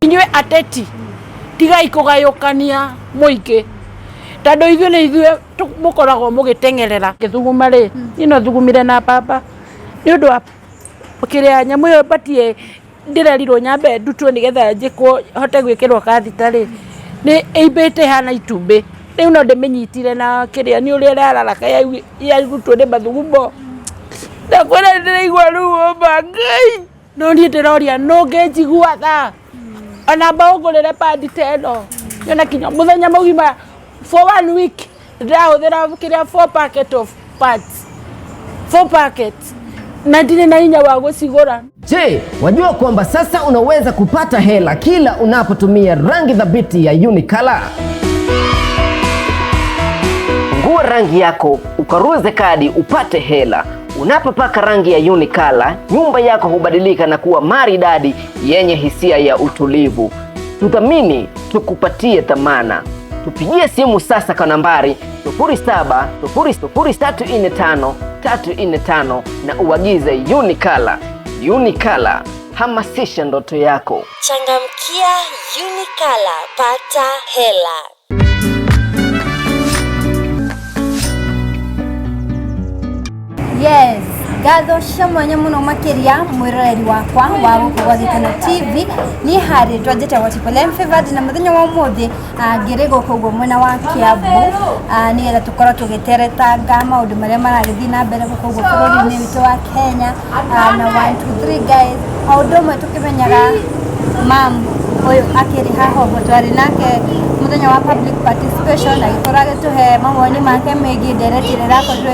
Inyuĩ ateti tigai kũgayũkania mũingĩ tondũ ithuĩ nĩ ithuĩ mũkoragwo mũgĩteng'erera. Ngĩthuguma rĩ, niĩ no thugumire na mbamba nĩ ũndũ wa kĩrĩa nyamũ ĩyo ĩbatiĩ ndĩrerirwo nyambe ndutwo nĩgetha njĩkwo hote gwĩkĩrwo catheter rĩ, nĩ ĩimbĩte ĩhana itumbĩ. Rĩu no ndĩmĩnyitire na kĩrĩa nĩ ũrĩa ĩrararaka yarutwo nĩ mathugumo. Ndakwĩra nĩ ndĩraigua ruo ma Ngai. No niĩ ndĩroria nũ ũngĩnjigua tha ona amba ũngũrĩre padi ta ĩno nyone kinya mũthenya mũgima for one week ndĩrahũthĩra kĩrĩa four packet of pads, four packet, na ndirĩ na hinya wa gũcigũra. Je, wajua kwamba sasa unaweza kupata hela kila unapotumia rangi thabiti ya Unicolor? Fungua rangi yako ukaruze kadi upate hela. Unapopaka rangi ya Unicolor, nyumba yako hubadilika na kuwa maridadi yenye hisia ya utulivu. Tuthamini, tukupatie thamana. Tupigie simu sasa kwa nambari 0700345345 na uagize Unicolor. Unicolor, hamasisha ndoto yako. Changamkia Unicolor, pata hela. Yes, ngatho cia mwanya muno makiria mwiroreri wakwa wa guku gwa Gĩkeno TV. Niĩ harĩ twanjĩtagwo Triple M Favored, na mũthenya wa ũmũthĩ ngĩrĩ gũkũ ũguo mwena wa Kiambu nĩgetha tũkorwo tũgĩteretanga maũndũ marĩa maragĩthiĩ na mbere gũkũ ũguo bũrũri-inĩ witũ wa Kenya. Na 1 2 3 guys, o ũndũ ũmwe tũkĩmenyaga mam ũyũ akĩrĩ haha ũguo twarĩ nake mũthenya wa public participation, agĩkorwo agĩtũhe mawoni make megiĩ ndereti ĩrĩa ĩrakorirwo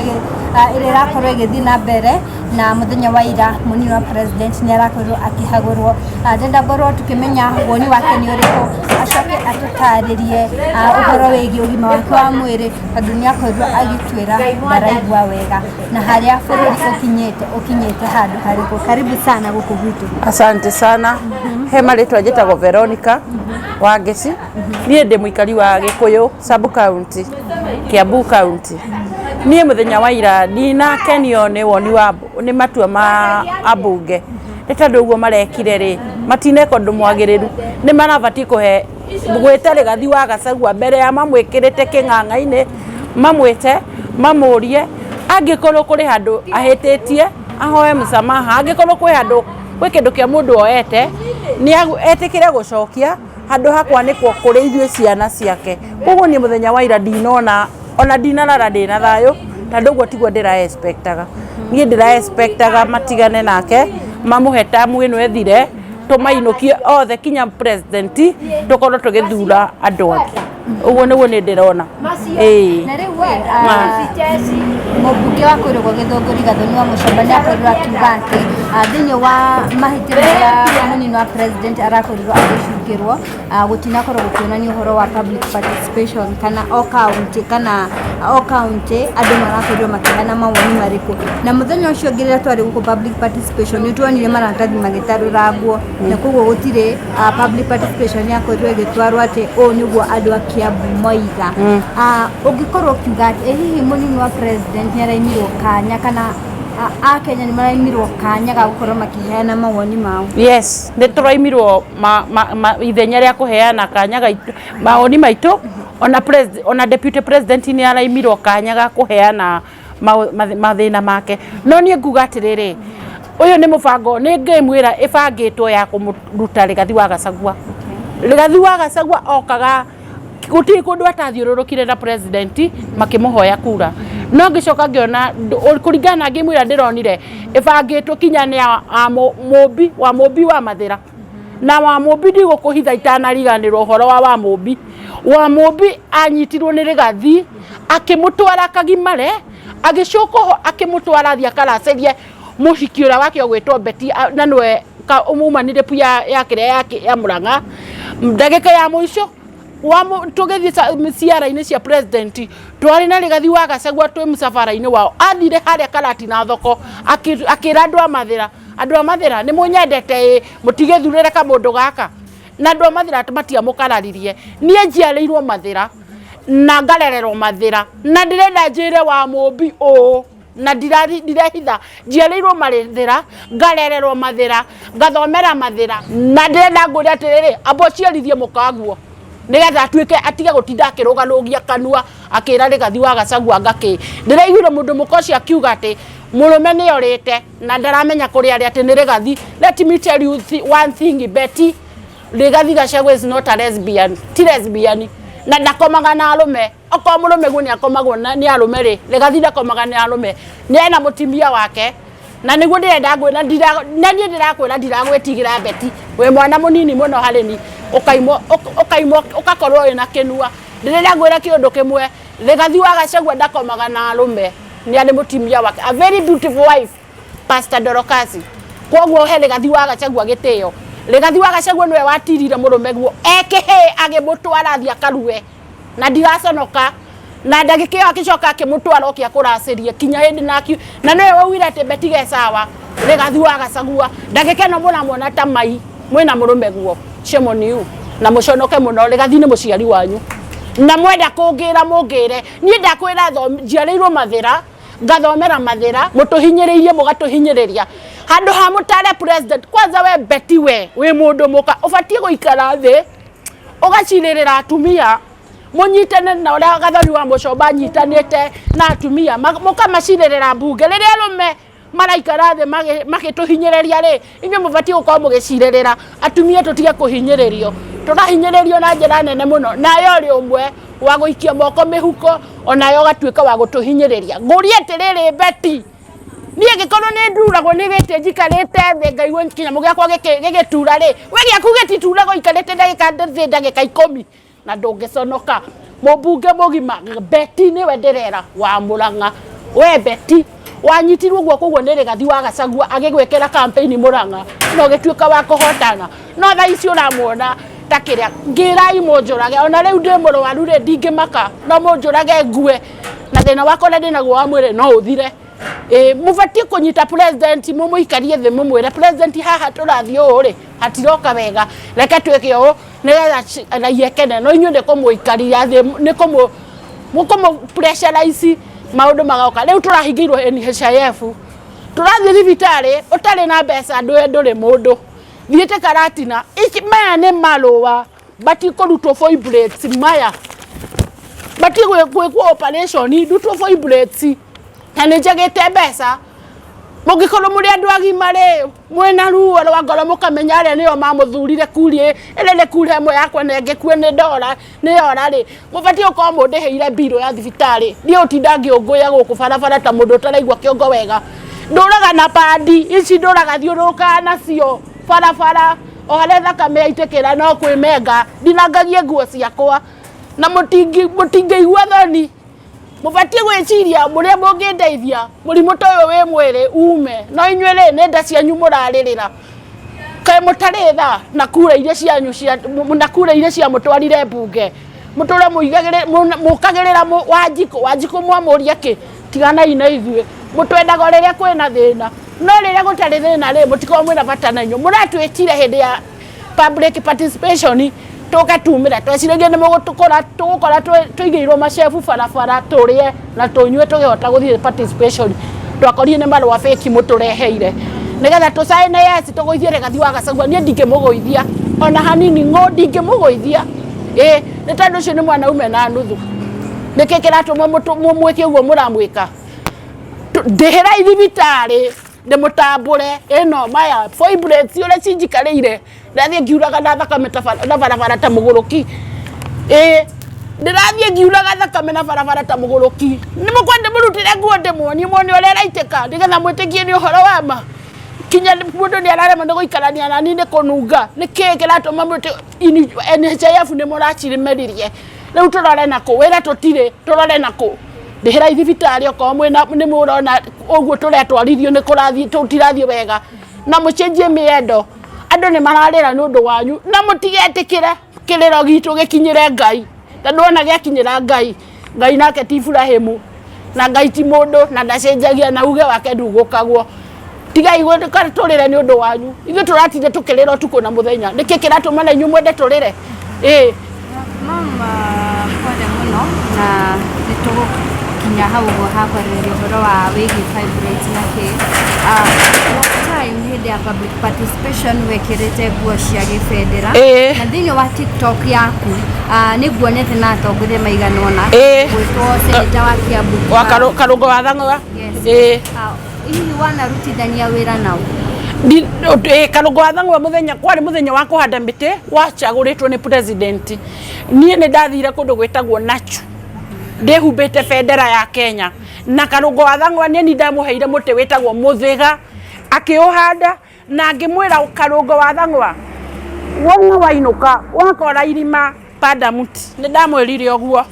ĩrĩa ĩrakorwo ĩgĩthiĩ na mbere. Na mũthenya wa ira mũnini wa president nĩ arakorirwo akĩhagũrwo. Ndĩrenda ngorwo tukĩmenya woni wake nĩ ũrĩkũ, acoke atũtarĩrie ũhoro wĩgiĩ ũgima wake wa mwĩrĩ, tondũ nĩ akorirwo agĩtwĩra ndaraigua wega na harĩa bũrũri ũkinyĩte handũ harĩkũ. Karibu sana gũkũ gwitũ. Asante sana. He marĩtwa njĩtagwo Veronica Wangeci. Niĩ ndĩ mũikari wa Gĩkũyũ sub county, Kiambu County. Niĩ mũthenya wa ira ndinakenio nĩ woni wa nĩ matua ma ambunge, nĩ tondũ ũguo marekire rĩ, matineka ũndũ mwagĩrĩru. Nĩ marabatiĩ kũhe gwĩta Rigathi wa Gachagua mbere ya mamwĩkĩrĩte kĩng'ang'a-inĩ, mamwĩte mamũrie angĩkorwo kũrĩ handũ ahĩtĩtie ahoe msamaha, angĩkorwo kwĩ handũ gwĩ kĩndũ kĩa mũndũ oete nĩ etĩkĩre gũcokia handũ ha kwanĩkwo kũrĩ ithuĩ ciana ciake. Koguo niĩ mũthenya wa ira ndinona ona ndinarara ndĩna thayũ, tondũ ũguo tiguo ndĩra expectaga. Niĩ ndĩra expectaga matigane nake, mamũhe tamu ĩno ĩthire, tũmainũkie othe kinya president, tũkorwo tũgĩthura andũ angĩ. Ũguo nĩguo niĩ ndĩrona. Ĩĩ. Na rĩu we mũmbunge wa kũrĩa gwa Gĩthũngũri Gathoni wa Mũcomba nĩ akorirwo akiuga atĩ thĩinĩ wa mahĩtia marĩa mũnini wa president arakorirwo agĩcukĩrwo, gũtinakorwo gũkĩonania ũhoro wa public participation kana o county kana o county andũ marakorirwo makĩheana mawoni marĩkũ. Na mũthenya ũcio ũngĩ rĩrĩa twarĩ gũkũ public participation, nĩ tuonire maratathi magĩtarũrangwo, na koguo gũtirĩ public participation yakorirwo ĩgĩtwarwo atĩ ũũ nĩguo andũ a Kiambu moiga. Ũngĩkorwo ũkiuga atĩ ĩ hihi mũnini wa president nĩ araimirwo kanya kana Akenya nĩ maraimirwo kanya ga gũkorwo makĩheana mawoni mao? Yes, nĩ tũraimirwo ithenya rĩa kũheana kanya gaitũ mawoni maitũ. Ona ona deputy president nĩ araimirwo kanya ga kũheana mathĩna make. No niĩ nguga atĩrĩrĩ, ũyũ nĩ mũbango, nĩ game ĩrĩa ĩbangĩtwo ya kũmũruta Rigathi wa Gachagua. Rigathi wa Gachagua okaga gũtirĩ kũndũ atathiũrũrũkire na president makĩmũhoya kura, no ngĩcoka ngĩona kũringana na game ĩrĩa ndĩronire ĩbangĩtwo kinya nĩ a Mũmbi wa Mũmbi wa Mathĩra na wa Mũmbi. Ndigũkũhitha itanariganĩrwo ũhoro wa Mũmbi wa Mũmbi anyitirwo nĩ Rigathi akĩmũtwara Kagimare, agĩcoka oho akĩmũtwara athiĩ akaracerie mũhiki ũrĩa wake ũgwĩtwo Betty, na nĩwe umumanire pu ya kĩrĩa ya Murang'a. Ndagĩka ya mũico tũgĩthiĩ ciara-inĩ cia president, twarĩ na Rigathi wa Gachagua twĩ mũcabara-inĩ wao, athire harĩa Karatina thoko akĩra andũ a Mathĩra, "Andũ a Mathĩra, nĩ mũnyendete ĩ, mũtigĩthurĩre kamũndũ gaka." Na andũ a Mathĩra matiamũkararirie. Niĩ njiarĩirwo Mathĩra na ngarererwo Mathĩra, na ndĩrenda njĩre wa Mũmbi ũũ. Na ndirehitha, njiarĩirwo Mathĩra, ngarererwo Mathĩra, ngathomera Mathĩra, na ndĩrenda ngwĩre atĩrĩrĩ, amba ũciarithie mũkaguo nigetha atuĩke atige gũtinda akĩrũgarũgia kanua akĩra Rigathi wa Gachagua ngakĩ. Ndĩraiguire mũndũ mũka ũcio akiuga atĩ mũrũme nĩ orĩte na ndaramenya kũrĩa arĩ, atĩ nĩ Rigathi. Let me tell you one thing, Betty, Rigathi Gachagua is not a lesbian, ti lesbian na ndakomaga na arũme. Okorwo mũrũme guo nĩ akomagwo nĩ arũme rĩ, Rigathi ndakomaga nĩ arũme, nĩ ena mũtimia wake. Na nĩguo ndĩrenda ngwĩra, na niĩ ndĩrakwĩra ndiragwĩtigĩra Betty, wĩ mwana mũnini mũno harĩ ni, ũkaimwo ũkaimwo ũgakorwo wĩna kĩnua. Ndĩrenda ngwĩre kĩũndũ kĩmwe, Rigathi wa Gachagua ndakomaga na arũme, nĩ arĩ mũtimia wake, a very beautiful wife, Pastor Dorokasi. Koguo he Rigathi wa Gachagua gĩtĩo. Rigathi wa Gachagua nĩwe watirire mũrũme guo ekĩhĩ agĩmũtwara athiĩ akarue, na ndiraconoka. Na ndagĩka ĩyo agĩcoka akĩmũtwara oke akũracĩrie kinya hĩndĩ na na nĩwe waugire atĩ Betty ge sawa. Rigathi wa Gachagua ndagĩka ĩno mũramwona ta mai mwĩna mũrũme guo, shame on you, na mũconoke mũno. Rigathi nĩ mũciari wanyu na mwenda kũngĩra mũngĩre. Niĩ ndakwĩra njiarĩirwo Mathĩra, ngathomera Mathĩra, mũtũhinyĩrĩirie mũgatũhinyĩrĩria handũ ha mũtare president. Kwanza we Betty, we wĩ mũndũ mũka, ũbatiĩ gũikara thĩ ũgacirĩrĩra atumia, mũnyitane na ũrĩa Gathoni wa Mũcomba anyitanĩte na atumia, mũkamacirĩrĩra mbunge. Rĩrĩa arũme maraikara thĩ magĩtũhinyĩrĩria rĩ, inyuĩ mũbatiĩ gũkorwo mũgĩcirĩrĩra atumia tũtige kũhinyĩrĩrio. Tũrahinyĩrĩrio na njĩra nene mũno, nawe ũrĩ ũmwe wa gũikia moko mĩhuko, onawe ũgatuĩka wa gũtũhinyĩrĩria. Ngũrie atĩrĩrĩ Betty, niĩ ngĩkorwo nĩ nduragwo nĩ gĩtĩ njikarĩte thĩ ngaigua kĩnyamũ gĩakwa gĩgĩtura rĩ, we gĩaku gĩtituragwo ikarĩte ndagĩka thĩ ndagĩka 10 na ndũngĩconoka. Mũmbunge mũgima Betty nĩwe ndĩrera wa Murang'a. We Betty wanyitirwo guoko ũguo nĩ Rigathi wa Gachagua agĩgwĩkĩra campaign Murang'a na ũgĩtuĩka wa kũhotana, no thaa ici ũramuona ta kĩrĩa. Ngĩrai mũnjũrage, ona rĩu ndĩ mũrwaru rĩ, ndingĩmaka, no mũnjũrage ngue na thĩna wakwa ũrĩa ndĩnaguo wa mwĩrĩ no ũthire. Mũbatiĩ kũnyita president, mũmũikarie thĩ, mũmwĩre president, haha tũrathiĩ ũũ rĩ, hatiroka wega, reke twĩke ũũ nĩgetha raia ekene. No inyuĩ nĩ kũmũikaria thĩ, nĩ kũmũ pressurize, maũndũ magoka. Rĩu tũrahingĩirwo NHIF, tũrathiĩ thibitarĩ ũtarĩ na mbeca, ndũe ndũrĩ mũndũ thiĩte Karatina. Ici maya nĩ marũa batiĩ kũrutwo fibroids, maya batiĩ gwĩkwo operation, ndutwo fibroids na nĩ njagĩte mbeca. Mũngĩkorwo mũrĩ andũ agima rĩ, mwĩna ruo rwa ngoro, mũkamenya arĩa nĩo mamũthurire kurie ĩrĩ nĩ kura ĩmwe yakwa na ĩngĩkue nĩ ndora nĩ ora rĩ, mũbatiĩ gũkorwo mũndĩhĩire mbirũ ya thibitarĩ. Niĩ ũtinda ngĩũngũya gũkũ barabara ta mũndũ ũtaraigua kĩongo wega. Ndũraga na pandi ici, ndũraga thiũrũrũkaga nacio barabara o harĩa thakame yaitĩkĩra no kwĩmenga, ndinangagie nguo ciakwa na mũtingĩigua thoni. Mũbatiĩ gwĩciria mũrĩa mũngĩndeithia mũrimũ ta ũyũ wĩ mwĩrĩ ume, no inyuĩ rĩ, nĩ nda cianyu mũrarĩrĩra. Kaĩ mũtarĩ tha na kura iria cianyu cia na kura iria ciamũtwarire mbunge, mũtũre mũkagĩrĩra Wanjikũ. Wanjikũ mwamũria kĩ? Tiganai na ithuĩ, mũtwendaga o rĩrĩa kwĩna thĩna, no rĩrĩa gũtarĩ thĩna rĩ, mũtikoragwo mwĩna bata na inyuĩ. Mũratwĩtire hĩndĩ ya public participation tũke tumĩre, tweciragia nĩ mũgũtũkora tũgũkora tũigĩirwo macebu barabara tũrĩe na tũnyue tũkĩhota gũthiĩ participation. Twakorire nĩ marũa fake mũtũreheire nĩgetha tũcaine yes tũgũithie Rigathi wa Gachagua. Niĩ ndingĩmũgũithia ona hanini, ng'ũ ndingĩmũgũithia, ĩ nĩ tondũ ũcio nĩ mwanaume na nuthu. Nĩkĩ kĩratũma mũmwĩke ũguo mũramwĩka? Ndĩhĩrai thibitarĩ ndĩmũtambũre ĩno maya fibroids ũrĩa cinjikarĩire, ndathiĩ ngiuraga na thakame na barabara ta mũgũrũki. Ĩ ndĩrathiĩ ngiuraga thakame na barabara ta mũgũrũki. Nĩ mũkwenda ndĩmũrutĩre nguo ndĩmuonie muone ũrĩa ĩraitĩka nĩgetha mwĩtĩkie nĩ ũhoro wa ma? Kinya mũndũ nĩ araremwo nĩ gũikarania nani nĩ kũnunga. Nĩ kĩĩ kĩratũma mwĩtĩ NHIF nĩ mũracimeririe? Rĩu tũrore nakũ? Wĩra tũtirĩ, tũrore nakũ? Ndĩhĩrai thibitarĩ okorwo mwĩna nĩ mũrona ũguo tũretwarithio nĩ kũrathiĩ tũtirathiĩ wega, na mũcenjie mĩendo. Andũ nĩ mararĩra nĩ ũndũ wanyu, na mũtigetĩkĩre kĩrĩro gitũ gĩkinyĩre Ngai, tondũ ona gĩakinyĩra Ngai, Ngai nake ti Ibrahimu, na Ngai ti mũndũ na ndacenjagia na uge wake ndugũkagwo. Tigai gũka tũrĩre nĩ ũndũ wanyu, ithuĩ tũratinda tũkĩrĩra ũtukũ na mũthenya. Nĩkĩ kĩratũma na inyuĩ mwende tũrĩre? Ĩĩ. Mama, pole mũno, na nĩ tũgũkinya. Tũgĩkinya hau ũguo hakwarĩrĩria ũhoro wa wĩgiĩ fibroids na kĩ. Last time hĩndĩ ya public participation wekĩrĩte nguo cia gĩbendera. Na thĩinĩ wa TikTok yaku nĩ nguonete na atongoria maigana ũna gwĩtwo senator wa Kiambu wa Karũngo wa Thang'wa. Yes. Hihi wanarutithania wĩra nao? Karũngo wa Thang'wa mũthenya kwarĩ mũthenya wa kũhanda mĩtĩ wacagũrĩtwo nĩ president. Niĩ nĩ ndathire kũndũ gwĩtagwo Nachu ndĩhumbĩte bendera ya Kenya, na Karũngo wa Thang'wa niĩ ni ndamũheire mũtĩ wĩtagwo mũthĩga akĩũhanda, na ngĩmwĩra, "Karũngo wa Thang'wa, wona wainũka wakora irima, panda muti." Nĩ ndamwĩrire ũguo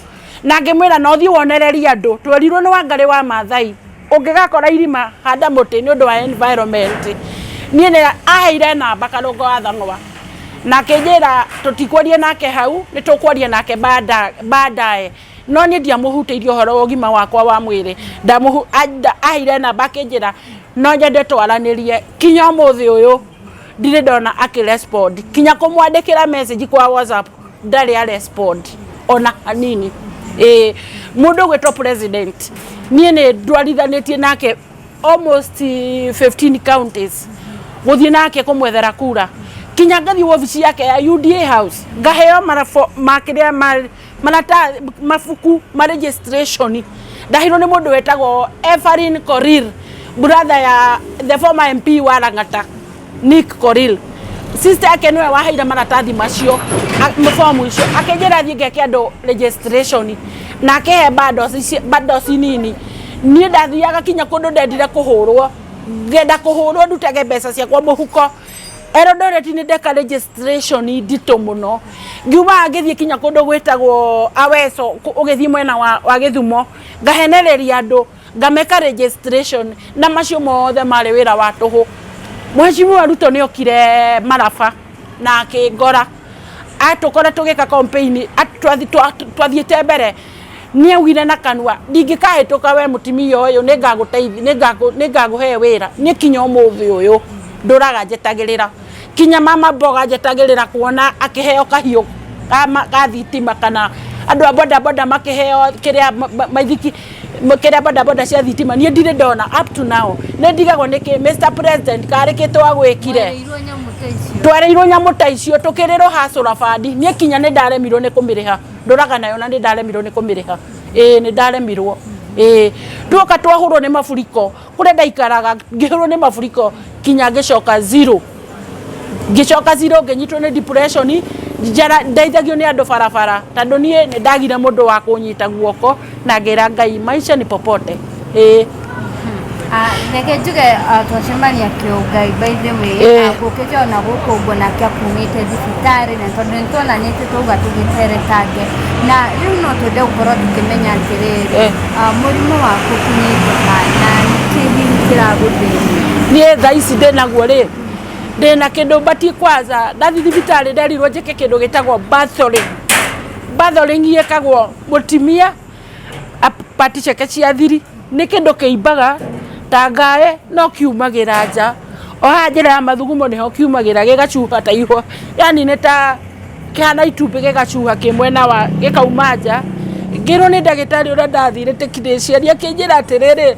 na ngĩmwĩra no thiĩ wonererie andũ. Twerirwo nĩ Wangarĩ wa Maathai, ũngĩgakora irima handa mũtĩ nĩ ũndũ wa environment. Niĩ nĩ aheire namba Karũngo wa Thang'wa na akĩnjĩra tũtikwaria nake hau, nĩ tũkwaria nake baadaye, no niĩ ndiamũhutĩirie ũhoro wa ũgima wakwa wa mwĩrĩ. Aheire namba akĩnjĩra no nyende twaranĩrie. Kinya ũmũthĩ ũyũ ndirĩ ndona akĩrespond, kinya kũmwandĩkĩra message kwa WhatsApp ndarĩ a respond ona hanini. Ĩ mũndũ ũgwĩtwo president, niĩ nĩ ndwarithanĩtie nake almost 15 counties gũthiĩ nake kũmwethera kura, kinya ngathiĩ wabici yake ya UDA House, ngaheo marafo ma kĩrĩa marata mabuku ma registration. Ndaheirwo nĩ mũndũ wetagwo Evelyn Korir, brother ya the former MP wa Lang'ata, Nick Korir. Sister yake nĩwe waheire maratathi macio, fomu icio, akĩnjĩra thiĩ ngeke andũ registration na akĩhe bandos nini. Niĩ ndathiaga kinya kũndũ ndendire kũhũrwo, ngenda kũhũrwo ndutage mbeca ciakwa mũhuko. Eldoret nĩ ndeka registration nditũ mũno. Ngiuma ngĩthiĩ kinya kũndũ gwĩtagwo Aweso, ũgĩthiĩ mwena wa Gĩthumo, ngahenereria andũ ngameka registration, na macio mothe marĩ wĩra wa tũhũ. Mheshimiwa Ruto nĩ okire Maraba na akĩngora atũkora tũgĩka campaign, twathiĩte mbere. Nĩ augire na kanua, "Ndingĩkahĩtũka, we mũtumia ũyũ nĩngagũteithia, nĩngagũhe wĩra." Niĩ kinya ũmũthĩ ũyũ ndũraga njetagĩrĩra, kinya mama mboga njetagĩrĩra kuona akĩheo kahiũ ka thitima, kana andũ a boda boda makĩheo kĩrĩa maithiki kĩrĩa boda boda cia thitima. Niĩ ndirĩ ndona up to now. Nĩ ndigagwo nĩkĩ Mr President karĩ kĩ twagwĩkire. Mwarĩirwo nyamũ ta icio. Twarĩirwo nyamũ ta icio, tũkĩrĩrwo hacũra bandi. Niĩ kinya nĩ ndaremirwo nĩ kũmĩrĩha, ndũraga nayo na nĩ ndaremirwo nĩ kũmĩrĩha. Ĩĩ, nĩ ndaremirwo. Ĩĩ, tuoka twahũrwo nĩ maburiko kũrĩa ndaikaraga, ngĩhũrwo nĩ maburiko kinya ngĩcoka zero, ngĩcoka zero, ngĩnyitwo nĩ depression. Njara ndeithagio nĩ andũ barabara tondũ niĩ nĩ ndagire mũndũ wa kũnyita guoko, na ngĩra Ngai maisha ni popote. Ĩĩ. Reke njuge twacemania kĩũngai, by the way, ngũkĩte ona gũkũ ũguo nake akumĩte thibitarĩ, na tondũ nĩ tuonanĩte twauga tũgĩteretange, na rĩu no twende gũkorwo tũkĩmenya atĩrĩrĩ, mũrimũ waku ũkinyĩte ha na nĩkĩ hihi kĩragũthĩnia? Niĩ thaa ici ndĩnaguo rĩ, ndĩna kĩndũ mbatiĩ kwanza ndathiĩ thibitarĩ nderirwo njĩke kĩndũ gĩtagwo Bartholin. Bartholin ĩkagwo mũtimia pati ciake cia thiri. Nĩ kĩndũ kĩimbaga ta ngaĩ no kiumagĩra nja o haha njĩra ya mathugumo, nĩho kiumagĩra gĩgacuha ta ihũa, yani nĩ ta kĩhana itumbĩ, gĩgacuha kĩ mwena wa gĩkauma nja. Ngĩrwo nĩ ndagĩtarĩ ũrĩa ndathire technician, akĩnjĩra atĩrĩrĩ,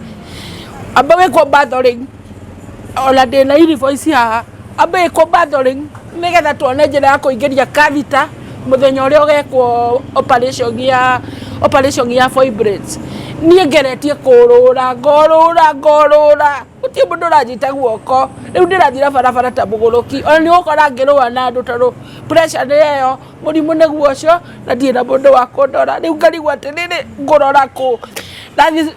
amba wĩkwo Bartholin. Ona ndĩna invoice haha. Amba ĩkwo Bartholin nĩgetha tuone njĩra ya kũingĩria catheter mũthenya ũrĩa ũgekwo operation ya fibroids. Niĩ ngeretie kũrũra, ngorũra, ngorũra, gũtirĩ mũndũ ũranjita guoko. Rĩu ndĩrathiĩ barabara ta mũgũrũki, ona nĩ ũgũkora ngĩrũa na andũ tondũ pressure nĩ ĩyo, mũrimũ nĩguo ũcio, na ndirĩ na mũndũ wa kũndora. Rĩu ngarigwo atĩrĩrĩ, ngũrora kũ? Ndathiĩ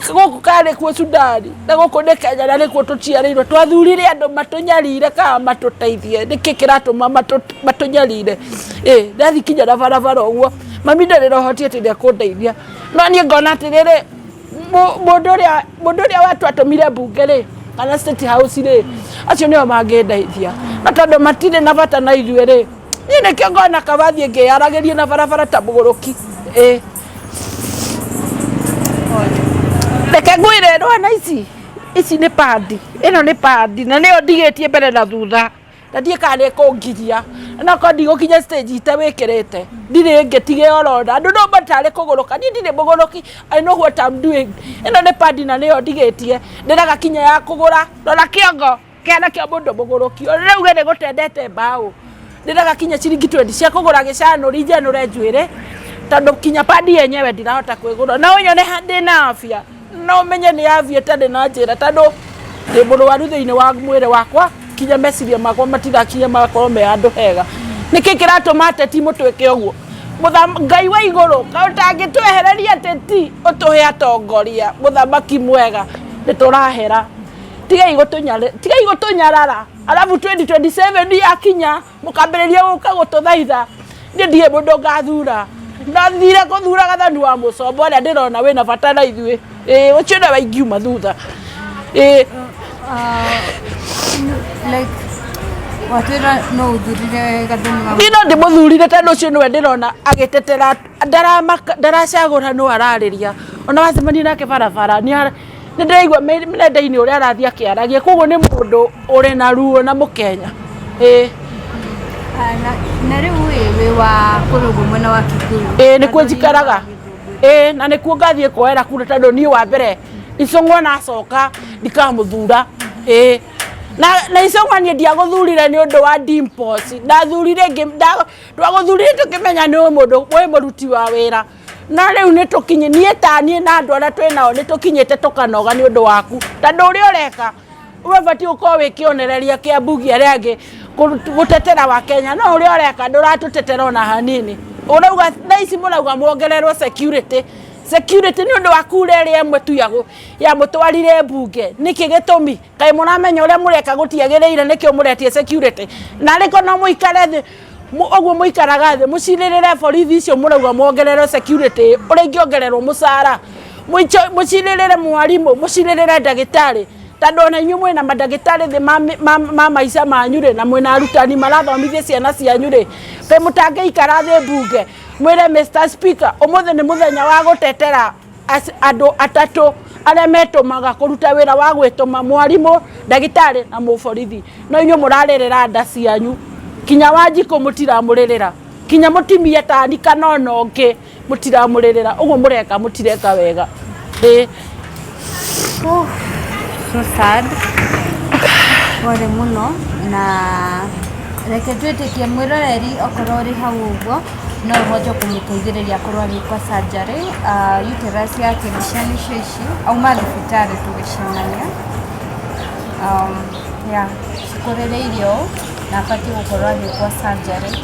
gũkũ karĩ kuo Sudani na gũkũ nĩ Kenya, na nĩkuo tũciarĩirwo. Twathurire andũ matũnyarire kana matũteithie? Nĩkĩ kĩratũma matũnyarire? Ĩ ndathiĩ kinya na barabara ũguo, mami ndarĩ na ũhoti atĩ nĩ ekũndeithia, no niĩ ngona atĩrĩrĩ, mũndũ ũrĩa watwatũmire mbunge rĩ kana State House rĩ, acio nĩo mangĩndeithia, no tondũ matirĩ na bata na ithuĩ rĩ, niĩ nĩkĩo ngona kaba thiĩ ngĩyaragĩrie na barabara ta mũgũrũki. Ĩ reke ngwĩre, ndona ici nĩ pandi, ĩno nĩ pandi na nĩyo ndigĩtie mbere na thutha. Na ndiĩ kana nĩ ĩkũnginyia. Na okorwo ndigũkinya stage itawĩkĩrĩte, ndirĩ ĩngĩ tiga ũrona. Andũ no matarĩ kũgũrũka, niĩ ndirĩ mũgũrũki. I know what I'm doing. Ĩno nĩ padi na nĩyo ndigĩtie. Ndĩraga kinya ya kũgũra. Rora kĩongo kĩana kĩa mũndũ mũgũrũki. Ũrĩa uge nĩ gũtendete mbaũ. Ndĩraga kinya ciringi 20 cia kũgũra gĩcanũri njenũre njuĩrĩ, tondũ kinya padi yenyewe ndirahota kwĩgũra. No ũnyone ndĩna afya, no ũmenye nĩ afya ĩtarĩ na njĩra, tondũ ndĩ mũrwaru thĩinĩ wa mwĩrĩ wakwa, kinya meciria makwa matirakinya magakorwo me handũ hega. Nĩkĩ kĩratũma ateti mũtwĩke ũguo? Ngai wa igũrũ, kaĩ ũtangĩtwehereria ateti ũtũhe atongoria, mũthamaki mwega, nĩtũrahera. Tigai gũtũnyarara. Alafu 2027 yakinya mũkambĩrĩria gũka gũtũthaitha. Niĩ ndirĩ mũndũ ngathura. Ndathire gũthura Gathoni wa Mũcomba ũrĩa ndĩrona wĩna bata na ithuĩ. Ĩĩ, ũcio nĩwe ingiuma thutha. Ĩĩ. Like watwĩra no ũthurire Gathoni wa Niĩ no ndĩmũthurire tondũ ũcio nĩwe ndĩrona agĩtetera, ndaracagũra nũ ararĩria. Ona wacemania nake barabara nĩ ndĩraigua nenda-inĩ ũrĩa arathiĩ akĩaragia, koguo nĩ mũndũ ũrĩ na ruo na mũkenya. Ĩĩ. Na rĩu ĩ wĩ wa kũrũgwo mwena wa Kikuyu? Ĩĩ, nĩkuo njikaraga. Ĩĩ, na nĩkuo ngathiĩ kuoera kura, tondũ niĩ wa mbere Icũng'wa nacoka ndikamũthura. Ĩĩ, na Icũng'wa niĩ ndiagũthurire nĩ ũndũ wa dimples. Ndathurire twagũthurire tũkĩmenya nĩ mũndũ wĩ mũruti wa wĩra. Na rĩu nĩ tũkinyi, niĩ ta niĩ na andũ arĩa twĩ nao nĩ tũkinyĩte tũkanoga nĩ ũndũ waku, tondũ ũrĩa ũreka we ũbatiĩ gũkorwo wĩ kĩonereria kĩa mbunge arĩa angĩ gũtetera wa Kenya, no ũrĩa ũreka ndũratũtetera ona hanini. Ũrauga thaa ici mũrauga muongererwo security, security nĩ ũndũ wa kura ĩrĩa ĩmwe tu ya mũtwarire mbunge. Nĩkĩ gĩtũmi? Kaĩ mũramenya ũrĩa mũreka gũtiagĩrĩire, nĩkĩo mũretie security? Na arĩko no mũikare thĩ ũguo mũikaraga thĩ mũcirĩrĩre borithi icio mũrauga muongererwo security, ũrĩa ingĩongererwo mũcara, mũcirĩrĩre mwarimũ, mũcirĩrĩre ndagĩtarĩ, tondũ ona inyuĩ mwĩna mandagĩtarĩ thĩ ma maica manyu rĩ, na mwĩna arutani marathomithia ciana cianyu rĩ, kaĩ mũtangĩikara thĩ mbunge mwĩre Mr Speaker, ũmũthĩ nĩ mũthenya wa gũtetera andũ atatũ arĩa metũmaga kũruta wĩra wa gwĩtũma, mwarimũ, ndagĩtarĩ na mũborithi. No inyuĩ mũrarĩrĩra nda cianyu, kinya Wanjikũ mũtiramũrĩrĩra, kinya mũtimia tani kana ona ũngĩ mũtiramũrĩrĩra. Ũguo mũreka mũtireka wega. Ĩĩ. Oh, so sad. Pole mũno, na reke twĩtĩkie mwĩroreri okorwo ũrĩ hau ũguo no ũhote kũmũteithĩrĩria akorwo agĩkwo surgery. Uterus yake mbica nĩcio ici, auma thibitarĩ tũgĩcemania. Yeah, cikũrĩrĩirie ũũ na abatiĩ gũkorwo agĩkwo surgery,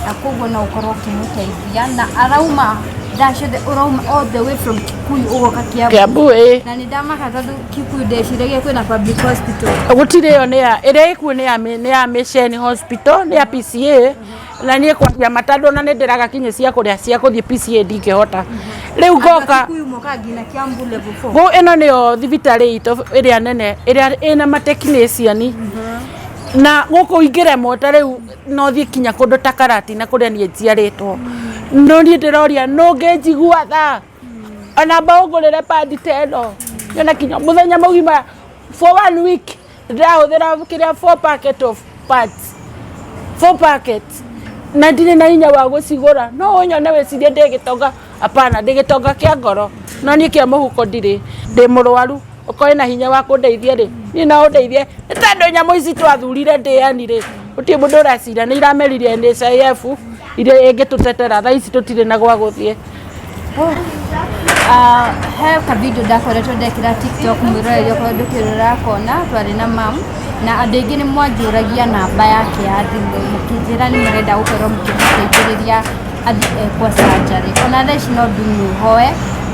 na koguo no ũkorwo ũkĩmũteithia, na arauma thaa ciothe, ũrauma all the way from Kikuyu ũgoka Kiambu. Kiambu, ĩĩ. Na nĩ ndamaka tondũ Kikuyu ndeciragia kwĩna public hospital. Gũtirĩ, ĩyo nĩ ya ĩrĩa ĩkuo nĩ ya Mission Hospital, nĩ ya PCA, na niĩ kwaria matandũ na nĩ ndĩraga kinya cia kũrĩa cia kũthiĩ PCA ndingĩhota rĩu ngoka. Kikuyu mokaga nginya Kiambu level 4? Gũ ĩno nĩyo thibitarĩ itũ ĩrĩa nene ĩrĩa ĩna matechnician, na gũkũ ingĩremwo ta rĩu no thiĩ kinya kũndũ ta Karatina kũrĩa niĩ njiarĩtwo. No niĩ ndĩroria nũ ngĩnjigua tha ona mba ũngũrĩre padi ta ĩno, nyone kinya mũthenya mũgima for one week ndĩrahũthĩra kĩrĩa four packet of pads, four packet, na ndirĩ na hinya wa gũcigũra. No ũnyone wĩcirie ndĩ gĩtonga, hapana, ndĩ gĩtonga kĩa ngoro, no niĩ kĩa mũhuko ndirĩ. Ndĩ mũrwaru, ũkorwo na hinya wa kũndeithia rĩ, niĩ no ũndeithie, nĩ tondũ nyamũ ici twathurire ndĩani rĩ, gũtirĩ mũndũ ũreciria nĩ irameririe NHIF iria ĩngĩtũtetera. Thaa ici tũtirĩ na gwa gũthiĩ. He ka video ndakoretwo ndekĩra TikTok, mwĩroreri okorwo ndũkĩrora kona twarĩ na mam, na andũ aingĩ nĩ mwanjũragia namba yake ya thimũ, mũkĩnjĩra nĩ mũrenda gũkorwo mũkĩmũteithĩrĩria athiĩ ekwo surgery. Ona thaa ici no ndĩmũhoe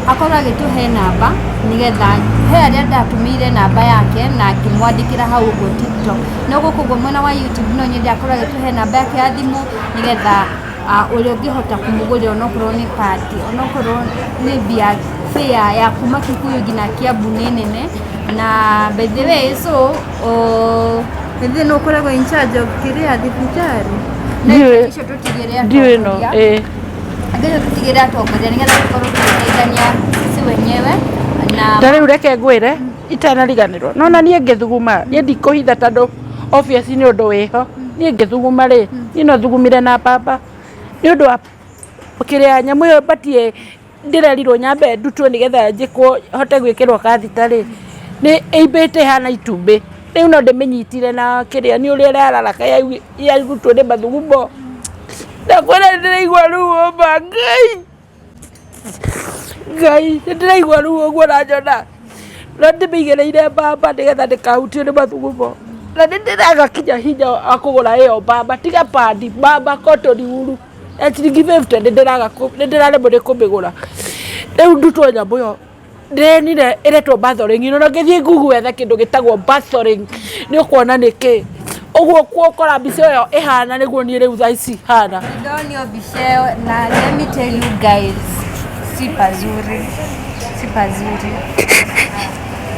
akorwo agĩtũhe namba, nĩgetha he arĩa ndatũmĩire namba yake na ngĩmwandĩkĩra hau ũguo TikTok, no gũkũ ũguo mwena wa YouTube no nyende akorwo agĩtũhe namba yake ya thimũ, nĩgetha ũrĩa ũngĩhota kũmũgũrĩra onokorwo nĩ padi, onokorwo nĩ mbia, fare ya kuma Kikuyu nginya Kiambu nĩ nene. Na by the way, so by the way, no ũkoragwo in charge of kĩrĩa thibitarĩ na icio tũtigĩre Ndiũĩ no atongoria. Ĩĩ. Angĩcio tũtigĩre atongoria nĩgetha tũkorwo tũgĩteithania sisi wenyewe na Ta rĩu reke ngwĩre itanariganĩrwo, nona niĩ ngĩthuguma, niĩ ndikũhitha tondũ Obviously nĩ ũndũ wĩho. Niĩ ngĩthuguma rĩ, niĩ no thugumire na mbamba nĩ ũndũ wa kĩrĩa nyamũ ĩyo batie ndĩrerirwo nyambe ndutwo nĩgetha njĩkwo hote gwĩkĩrwo kathita rĩ, nĩ ĩimbĩte ĩhana itumbĩ. Rĩu no ndĩmĩnyitire na kĩrĩa nĩ ũrĩa ĩrararaka yarutwo nĩ mathugumo. Ndakwĩra nĩ ndĩraigua ruo ma Ngai. Ngai nĩ ndĩraigua ruo ũguo ũranyona. No ndĩmĩigĩrĩire mbamba nĩgetha ndĩkahutio nĩ mathugumo. Na nĩ ndĩraga kinya hinya wa kũgũra ĩyo mbamba tiga pandi, mbamba cotton wool ya ciringi 50 nĩ ndĩraga nĩ ndĩraremwo nĩ kũmĩgũra. Rĩu ndutwo nyamũ ĩyo ndĩrenire ĩretwo bathering na ũngĩthiĩ Google wethe kĩndũ gĩtagwo bathering nĩ ũkuona nĩ kĩ. Ũguo ũkora mbica ĩyo ĩhana nĩguo niĩ rĩu thaa ici hana. Ndonio mbica ĩyo na let me tell you guys, si pazuri, si pazuri.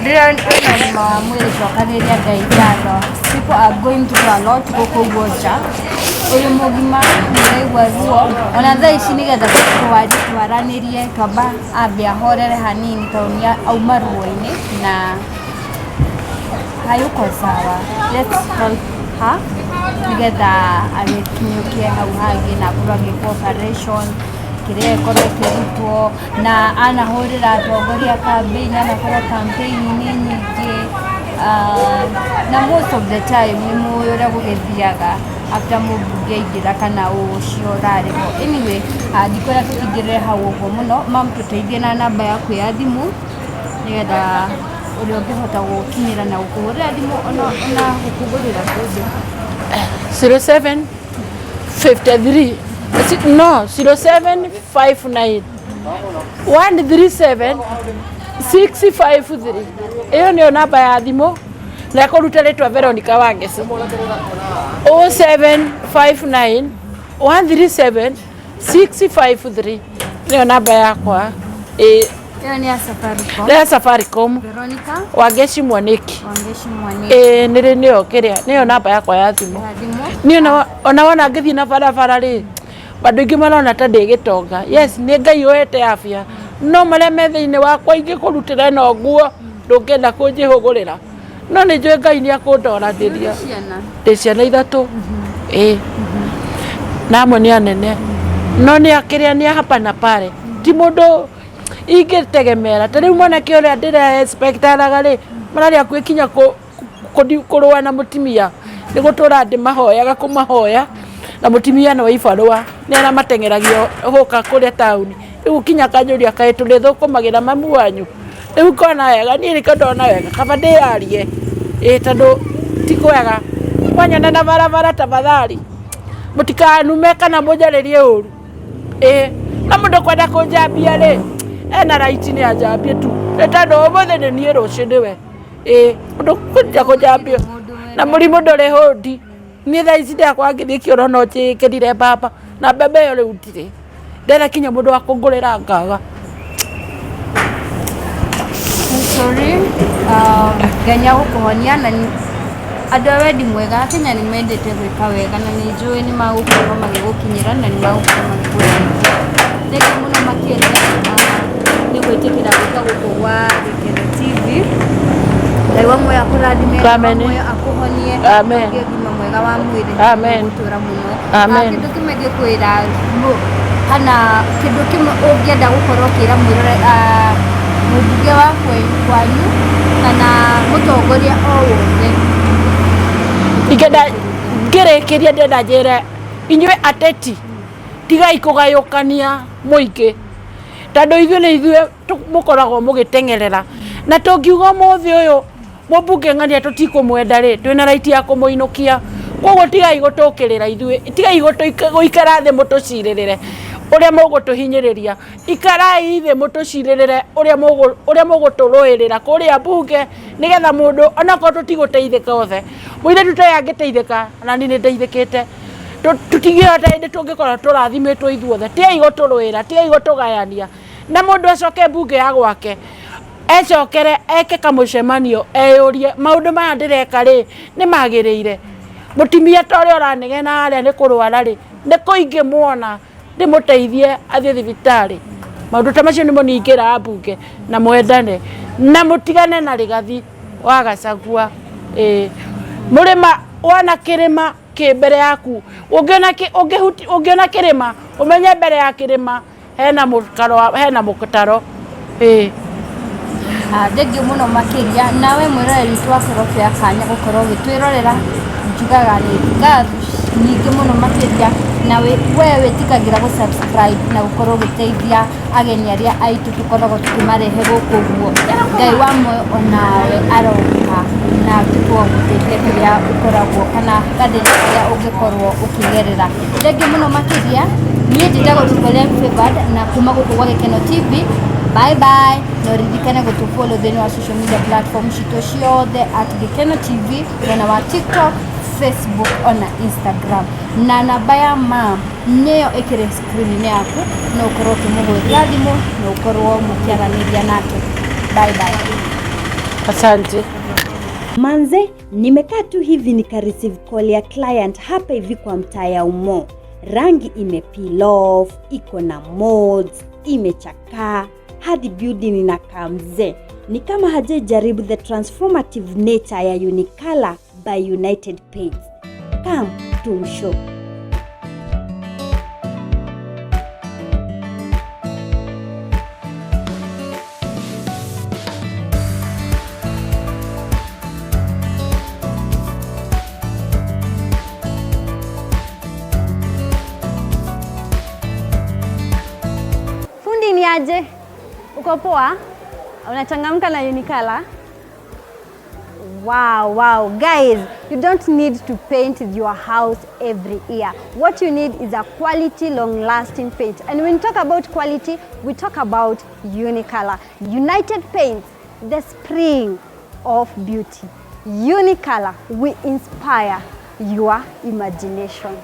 Rĩrĩa wĩna ũgima wa mwĩrĩ cokanĩria Ngai ngatho. People are going through a lot gũkũ ũguo nja. Ũrĩ mũgima nĩ ũraigua ruo ona thaa ici nĩgetha twaranĩrie twamba ambe ahorere hanini tondũ nĩ auma ruo-inĩ na hayuko sawa. Let's help her nĩgetha agĩkinyũkie hau hangĩ na akorwo agĩkwo operation kĩrĩa ĩkorwo ĩkĩrutwo na anahũrĩra atongoria campaign anakorwo campaign-inĩ nyingĩ. Na most of the time nĩ mũĩ ũrĩa gũgĩthiaga after mũmbunge aingĩra kana ũcio ũrarĩ ho. Anyway, ndikwenda tũkĩingĩrĩre hau ũguo mũno, mam tũteithie na namba yaku ya thimũ nĩgetha ũrĩa ũngĩhota gũkinyĩra na gũkũhũrĩra thimũ ona gũkũgũrĩra kĩndũ. 07 53 no 07 59 137 653 ĩyo nĩyo namba ya thimũ na ĩkũruta rĩtwa Veronica Wangeci. 0759 137 653 nĩyo namba yakwa. Ĩ. Ĩyo nĩ ya Safaricom. Nĩ ya Safaricom. Veronica Wangeci Mwaniki. Wangeci Mwaniki. Ĩ, nĩrĩ nĩyo kĩrĩa nĩyo namba yakwa ya thimũ. Ya thimũ. Niĩ ona wona ngĩthiĩ na barabara rĩ, andũ aingĩ marona ta ndĩ gĩtonga. Yes, nĩ Ngai ũhete afya, no marĩa me thĩinĩ wakwa ingĩkũrutĩra ĩno nguo ndũngĩenda kũnjĩhũgũrĩra. No nĩ njũĩ Ngai nĩ akũndoranĩria. Ndĩ ciana ithatũ. Ĩ. Na amwe nĩ anene. No nĩ akĩrĩa nĩ a hapa na pale. Ti mũndũ ingĩtegemera. Ta rĩu mwanake ũrĩa ndĩra expect araga rĩ, mararĩ hakuhĩ kinya kũrũa na mũtumia. Nĩ gũtũra ndĩmahoyaga kũmahoya na mũtumia nĩ wa ibarũa. Nĩ aramateng'eragia gũka kũrĩa taũni. Rĩu kinya akanjũria kaĩ tũrĩthũkũmagĩra mamu wanyu. Rĩu ngona wega niĩ nĩkĩo ndona wega kaba ndĩyarie. Ĩ tondũ ti kwega. Mwanyona na barabara tafadhali mũtikanume kana mũnjarĩrie ũru. Ĩ na mũndũ kwenda kũnjambia rĩ, ena right nĩ anjambie tu. Nĩ tondũ ũmũthĩ nĩ niĩ rũciũ nĩwe. Ĩ mũndũ kwenda kũnjambia na mũrimũ ndũrĩ hũndi. Niĩ thaa ici ndakwa ngĩthiĩ kĩoro no njĩkĩrire mbamba na mbamba ĩyo rĩu ndirĩ. Ndetha kinya mũndũ wa kũngũrĩra ngaga. Sorry, Ngai nĩ agũkũhonia na andũ a wendi mwega Kenya nĩ mendete gwĩka wega na nĩ njũĩ nĩ magũkorwo magĩgũkinyĩra na nĩ magũkorwo magĩgũteithia. Thengiũ mũno makĩria nĩ gwĩtĩkĩra gũka gũkũ gwa Gĩkeno TV. Ngai wa muoyo akũrathime, Ngai wa Amen. muoyo akũhonie, Amen. ũgĩe ũgima mwega wa mwĩrĩ na Amen. gũtũra mũno. Amen. Kĩndũ kĩmwe ingĩkwĩra kana kĩndũ kĩmwe ũngĩenda gũkorwo ũkĩra mwĩrore mũmbunge wa kwanyu kana mũtongoria o wothe. Ingĩenda ngĩrĩkĩria ndĩrenda njĩre inyuĩ ateti tigai kũgayũkania mũingĩ tondũ ithuĩ nĩ ithuĩ mũkoragwo mũgĩteng'erera na tũngiuga ũmũthĩ ũyũ mũmbunge ng'ania tũtikũmwenda rĩ, twĩna right ya kũmũinũkia. Koguo tigai gũtũkĩrĩra ithuĩ, tigai gũikara thĩ mũtũcirĩrĩre ũrĩa mũgũtũhinyĩrĩria. Ikarai thĩ mũtũcirĩrĩre ũrĩa mũgũtũrũĩrĩra kũrĩa mbunge nĩgetha mũndũ onakorwo tũtigũteithĩka othe, mũirĩtu ta ũyũ angĩteithĩka na niĩ nĩ ndeithĩkĩte. Tũtingĩhota hĩndĩ tũngĩkorwo tũrathimĩtwo ithuothe. Tigai gũtũrũĩra, tigai gũtũgayania. Na mũndũ acoke mbunge ya gwake ecokere eke kamũcemanio eyũrie maũndũ maya ndĩreka rĩ nĩ magĩrĩire. Mũtumia ta ũrĩa ũranegena harĩa nĩ kũrwara rĩ, nĩ kũ ingĩmuona ndĩmũteithie athiĩ thibitarĩ. Maũndũ ta macio nĩmo niĩ ingĩra ambunge na mwendane na mũtigane na Rigathi wa Gachagua. Ĩĩ mũrĩma Wana kĩrĩma kĩ mbere yaku, ũngĩona ũngĩona kĩrĩma, ũmenye mbere ya kĩrĩma hena mũkaro, hena mũtaro, ĩĩ. Thengiũ mũno makĩria. Nawe mwĩroreri witũ wakorwo ũkĩoya kanya gũkorwo ũgĩtwĩrorera, njugaga nĩ ngatho nyingĩ mũno makĩria. Na we wĩtĩkagĩra gũ subscribe na gũkorwo ũgĩteithia ageni arĩa aitũ tũkoragwo tũkĩmarehe gũkũ ũguo, Ngai wa muoyo onawe aroka na atuĩke wa gũteithia kĩrĩa ũkoragwo kana gathĩna karĩa ũngĩkorwo ũkĩgerera. Thengiũ mũno makĩria. Niĩ njĩtagwo Triple M Favored, na kuma gũkũ gwa Gĩkeno TV, bye bye. Na ũririkane gũtũfollow thĩinĩ wa social media platform citũ ciothe @GĩkenoTV, mwena wa TikTok, Facebook ona Instagram. Na namba ya mam nĩyo ĩkĩrĩ screen-inĩ yaku, no ũkorwo ũkĩmũhũrĩra thimũ na ũkorwo mũkĩaranĩria nake. Bye bye. Asante. Manze, nimekaa tu hivi nika receive call ya client hapa hivi kwa mtaa ya Umo. Rangi ime peel off, iko na molds, imechakaa, hadi building inakaa mzee. Ni kama hajaijaribu the transformative nature ya Unicolor by United Paints. Come tumshow. Fundi, ni aje? Uko poa? Unachangamka na Unicolor? Wow. Guys, you don't need to paint your house every year. What you need is a quality, long-lasting paint. And when we talk about quality, we talk about Unicolor. United Paints, the spring of beauty. Unicolor, we inspire your imagination.